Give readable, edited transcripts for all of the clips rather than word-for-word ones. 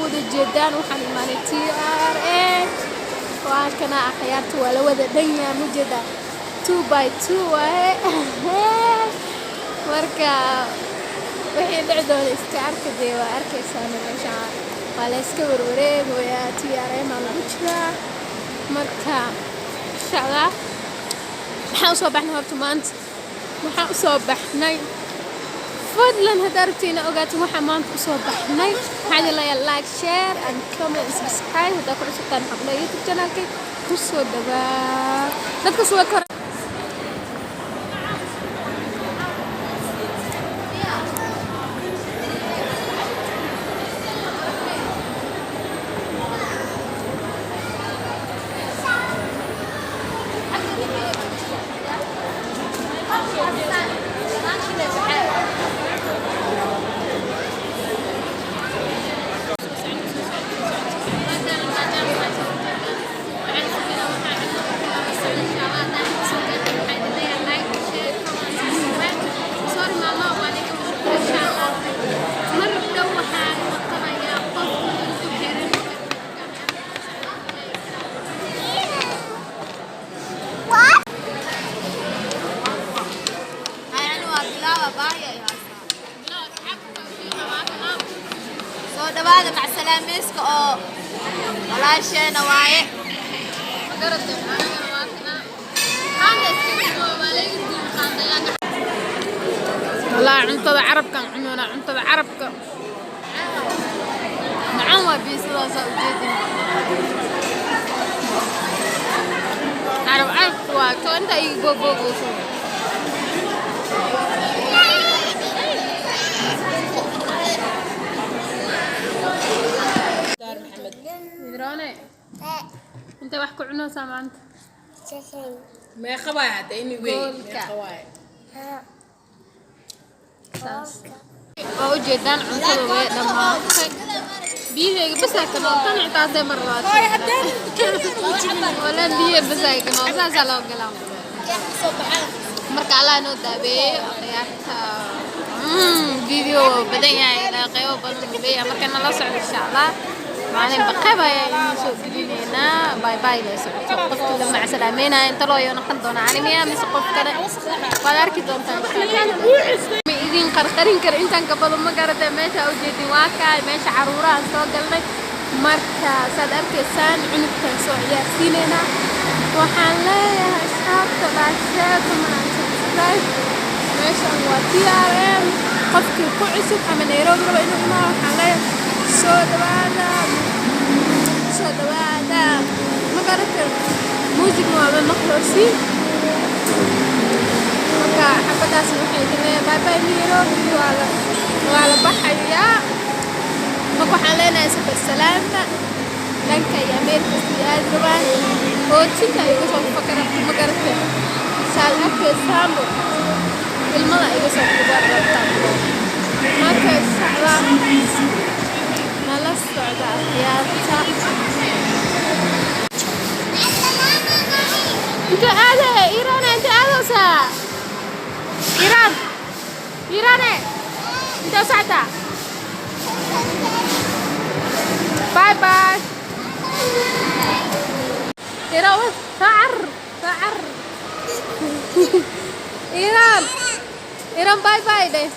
Wada jeedaan, waxaan imaanay TRM. Waa kana, akhyaarta, waa la wada dhanyaa, ma jeedaa? Two by two waaye. Marka wixii dhici doona iska arka dee, waa arkaysaan. Meeshaan waa la iska warwareegoyaa, TRM aa lagu jiraa. Marka insha Allah, maxaan usoo baxnay horta maanta? Waxaan usoo baxnay, fadlan haddaa rabti inaa ogaato waxaa maanta usoo baxnay, waxaa idin leeyahay like, share and comment, subscribe. Haddaa ku cusubtaan, waxaan ku leeyahay YouTube channelkay kusoo dhawaa. Dadka suwa kor. Sorry mama, waan iga mashquul. Mar dhow waxaan noqonayaa qof ku xiran. Hayani waa bilaaba, baahi ay haysaa. Soo dhawaada, macsalaamayska oo walaasheena waaye. Magaratay? Anagana waa kana qaanda iska dhigo, waa laga diin qaandayaa. Wallaahi cuntada carabkan cunona, cuntada carabka macaan waa. Biisadaasaa ujeedin, carab carabka waa to inta iga gogoogeyso. Idraane, inta wax ku cunaysaa maanta? Meeqa waay hadda anyway? Goolka. Meeqa waay? Saas waa ujeedaan, cuntada way dhammaatay, biyahayga basaa ka nool tan xitaa mar labaad wala biyo basaa ka nool, saasaa loo galaa. Marka Allah noo daaweeyo, akhyaarta. Video badan yahay, ilaa qeybo badan uu leeyahay. Marka nala socdo insha Allah, maalinba qeyb ayaa idiin soo gelinaynaa. Bye bye la socoto. Qofkii la macsalaameynaya inta loo yoo noqon doona animiya mise qof kale, waad arki doontaa insha Allah. Ma idin qarqarin karo intaan ka badan, ma garatay? Meesha ujeedin waa kaa meesha caruurahan soo galnay. Marka saad arkaysaan, cunugtan soo ciyaarsiineynaa. Waxaan leeyahay asxaabta, like, share, comment and subscribe. Meeshan waa TRM. Qofkii ku cusub ama Nairobi raba inuu imaado, waxaan leeyahay soo dhawaada, soo dhawaada, ma garatay? Muusigna waa la maqloosiin. Marka xabadaas waxay idin leeyahay bye bye. Nairobi waa la baxayaa. Marka waxaan leenahay safar salaama dhanka iyo Ameerika sii aadi rabaan. Hootinta iga soo fakarabta, ma garatay? Saad arkaysaanbo, ilmada iga soo kubar rabta. Marka insha Allah nala socda, akhyaarta. Inta aade Iiraan, inta aadaysaa Iiraan? Iiraane, inta socdaa? Bye bye Iiraan, soo car, soo car. Iiraan, Iiraan, bye bye dheh.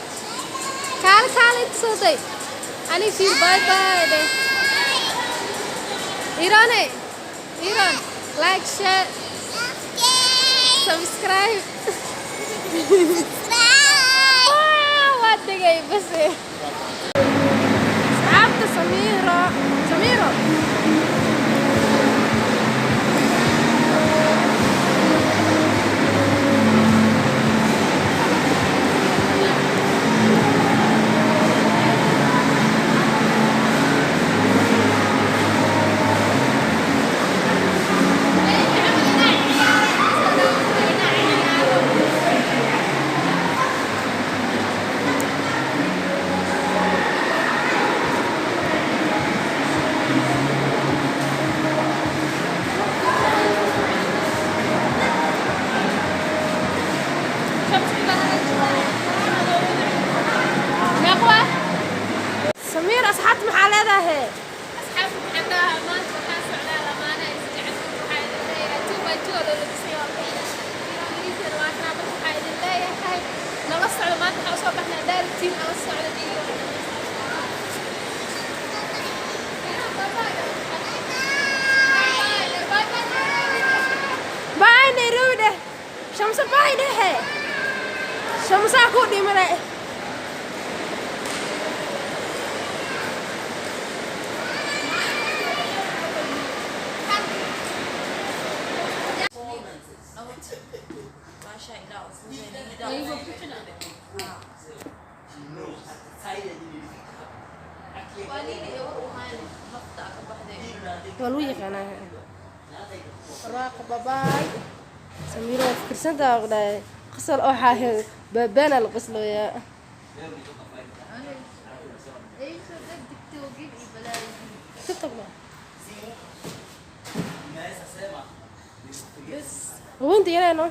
Kaale, kaale, inta soo day ani fiir. Bye bye dheh Iiraane. Iiraan, like, share, subscribe. Waa degay bas. Asxaabta, Samiro, Samiro. Meeqa waa? Samiir, asxaabta maxaa leedahay? Maanta waxaan socdaa lamaanaha isjecel. Waxaa idin leeyahay two by two oo loo labisay waa fiironiisana waa kanaa. Marka waxaa idin leeyahay nala socdo. Maanta waxaan usoo baxnay daartiin nala socda video. Bye bye. Bye Nairobi dheh. Shamsa, bye dhehe. Shamsaa ku dhimanay. Waa lagu yaqaanaa barwaaqa. Babaay Samiiro, waa fikirsantaa ku dhahay. Qosol oo xaahe baabaana la qoslooyaa. TikTok ma haweenka yaree no.